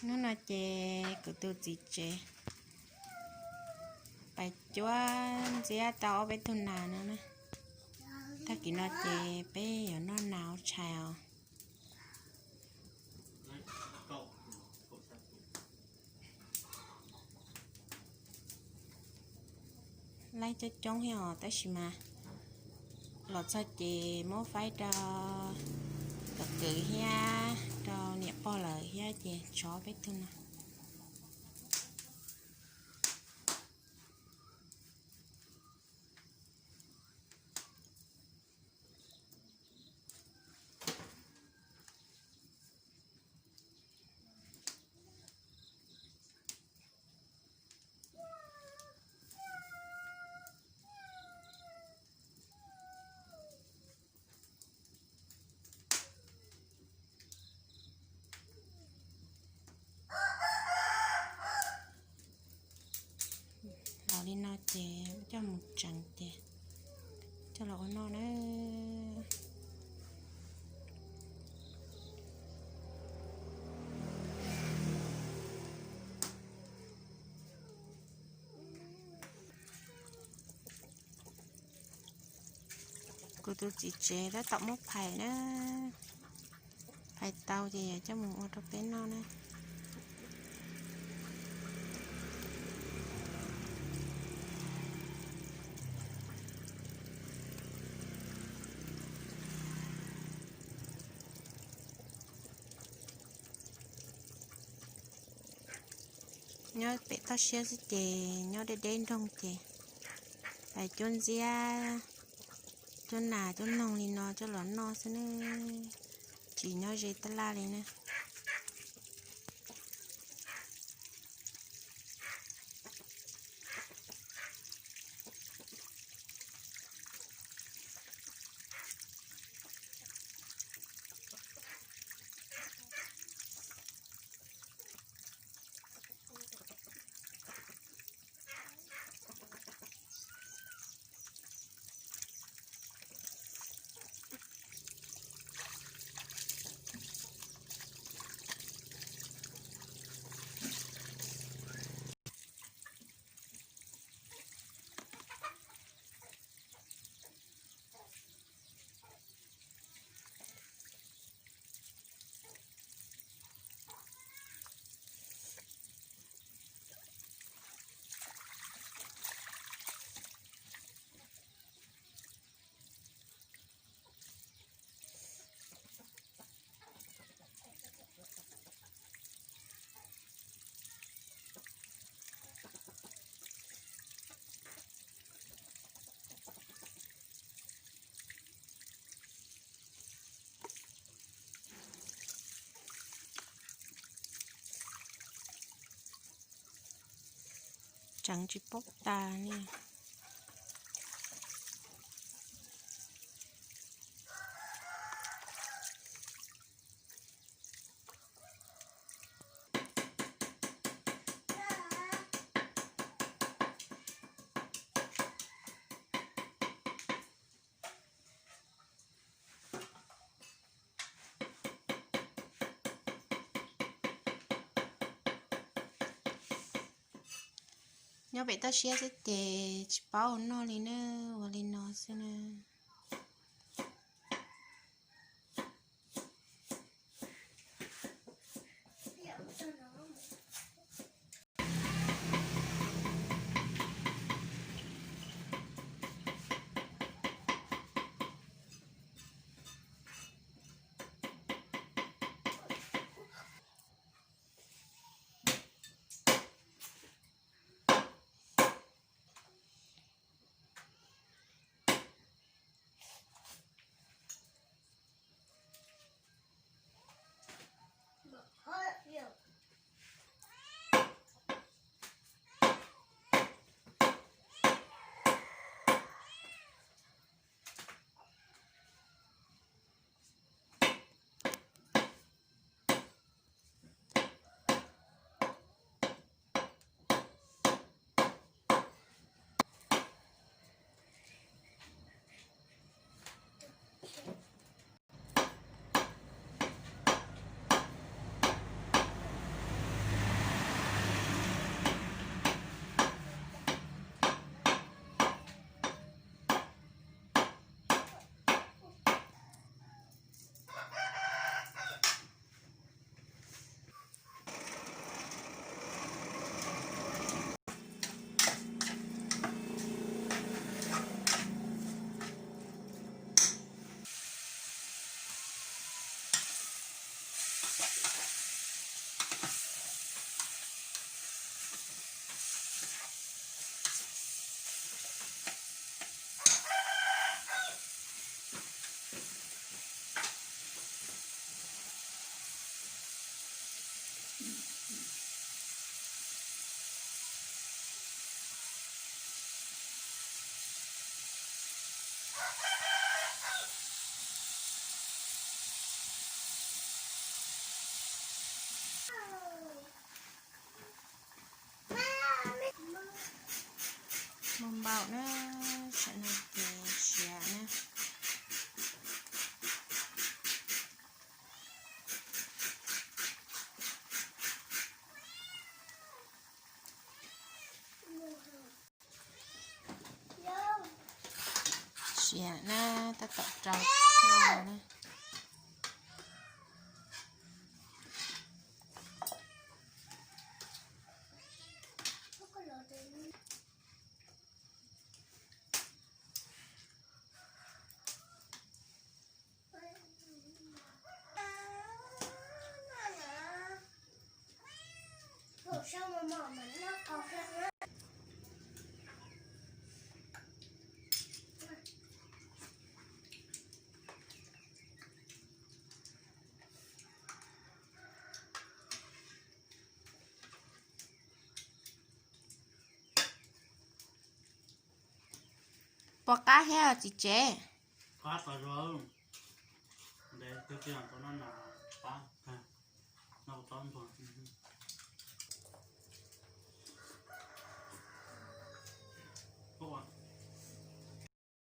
Hnub no ces kuv tus txiv tsev pais cuab ntxiab tau ob peb tug nas no na. Tag kis no ces peb yuav noj nas ua tshais os. Laib coob coob thiab os, tab sis mas los txog ces muab faib rau cov kwv thiab rau niam pog lawm thiab ces tshuav peb tug no. Los li no ces coj mus tseev ces coj los ua noj na. Kuv tus txiv tsev tab tom muab phais na, phais tau ces yuav coj mus ua rau peb noj na. Nyob pem toj siab xwb ces nyob deb deb nroog ces pais cuab ntxiab, cuab nas cuab noog li no coj los noj xwb ne, tsis nyob ze tab laj li na. Tseev tsis paub tas li. Nyob pem toj siab xwb ces tsis paub ua noj li na, ua li no xwb na. Muaj npaum na, saum no ces siav na. Siav na, tab tom rau no na. Pom qab thiab txiv tsev. Qab tas zog, ntev kawg tiag, tau noj nas qab kawg, noj tau ntxuag.